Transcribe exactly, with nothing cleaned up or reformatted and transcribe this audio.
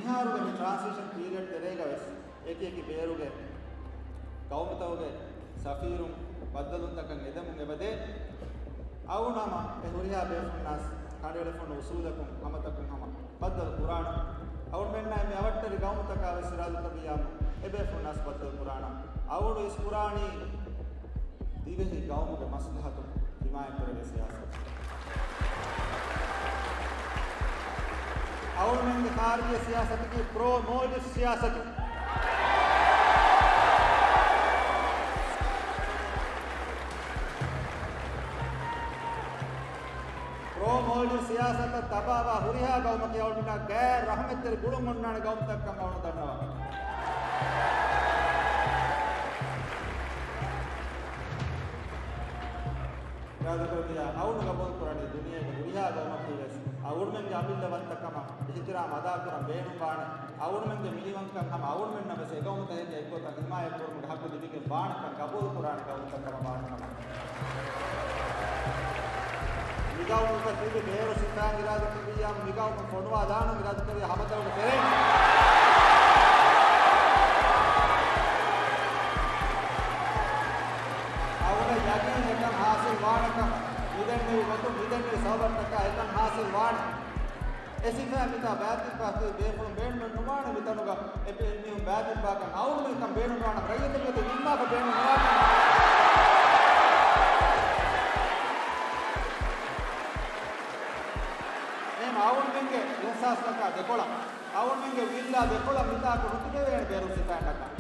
މިހާރުގެ މި ޓްރާންސިޝަން ޕީރިއަޑް ތެރޭގަ ވެސް އެކި އެކި ބޭރުގެ ގައުމުތަކުގެ ސަފީރުން ބައްދަލުވުންތަކަށް އެދެމުން އެބަދޭ. އަޅުގަނޑު ހަމަ އެ ހުރިހާ ބޭފުޅުންނާސް ކަނޑައެޅިފަ ހުންނަ އުސޫލަކުން ހަމަތަކުން ހަމަ ބައްދަލު ކުރާނަން. އަޅުގަނޑުމެންނާއި މި އަވަށްޓެރި ގައުމުތަކާ ވެސް އިރާދަކުރެއްވިއްޔާމު އެ ބޭފުޅުންނާސް ބައްދަލު ކުރާނަން. އަޅުގަނޑު އިސްކުރާނީ ދިވެހި ގައުމުގެ މަސްލަހަތު ހިމާޔަތްކުރެވޭ ސިޔާސަތު. އަޅުގަނޑުމެންގެ ޚާރިޖީ ސިޔާސަތަކީ ޕްރޯ މޯލްޑިވްސް ސިޔާސަތު. ޕްރޯ މޯލްޑިވްސް ސިޔާސަތަށް ތަބާވާ ހުރިހާ ގައުމަކީ އަޅުގަނޑަށް ޣައިރު ރަޙްމަތްތެރި ގުޅުން އޮންނާނެ ގައުމުތަކަށް އަޅުގަނޑު ދަންނަވަން. އިރާދަކުރެއްވިއްޔާ އަޅުގަނޑު ގަބޫލުކުރަނީ ދުނިޔޭގެ ހުރިހާ ގައުމަކީ ވެސް އަޅުގަނޑުމެންގެ އަމިއްލަވަންތަކަމަށް އިޙްތިރާމް އަދާކުރަން ބޭނުންވާނެ. އަޅުގަނޑުމެންގެ މިނިވަންކަން ހަމަ އަޅުގަނޑުމެންނަށް ވެސް އެގައުމުތަކެއްގެ އެއްގޮތަށް ހިމާޔަތްކުރުމުގެ ޙައްޤު ލިބިގެން ވާނެކަން ގަބޫލުކުރާނެ ގައުމުތައް ކަމަށް ވާނެ ކަމަށް. މިގައުމުގަ ތިބި ބޭރު ސިފައިން އިރާދަކުރެއްވިއްޔާ މިގައުމު ފޮނުވާލާނަން އިރާދަކުރެއްވިއްޔާ ހަމަތައުގެ ތެރެއިން. އަޅުގަނޑަށް ޔަގީން އެކަން ހާސިލް ވާނެކަން މިދެންނެވި ގޮތުން މިދެންނެވި ސަބަބަށްޓަކާ އެކަން ހާސިލް ވާނެ. އެ ސިފައިން މިތާ ބައިތިއްބާ ތިބި ބޭފުޅުން ބޭނުމެއް ނުވާނެ މިތަނުގަ އެ މީހުން ބައިތިއްބާކަން އަޅުގަނޑުމެން ކަން ބޭނުން ނުވާނަމަ ރައްޔިތުން ވެތި ނިންމާފަ ބޭނުން ނުވާނެ. އެހެން އަޅުގަނޑުމެންގެ އިހްސާސްތަކާ ދެކޮޅަށް، އަޅުގަނޑުމެންގެ ވިއްލާ ދެކޮޅަށް މިތާކު ނުތިބެވޭނެ ބޭރު ސިފައިންނަކަށް.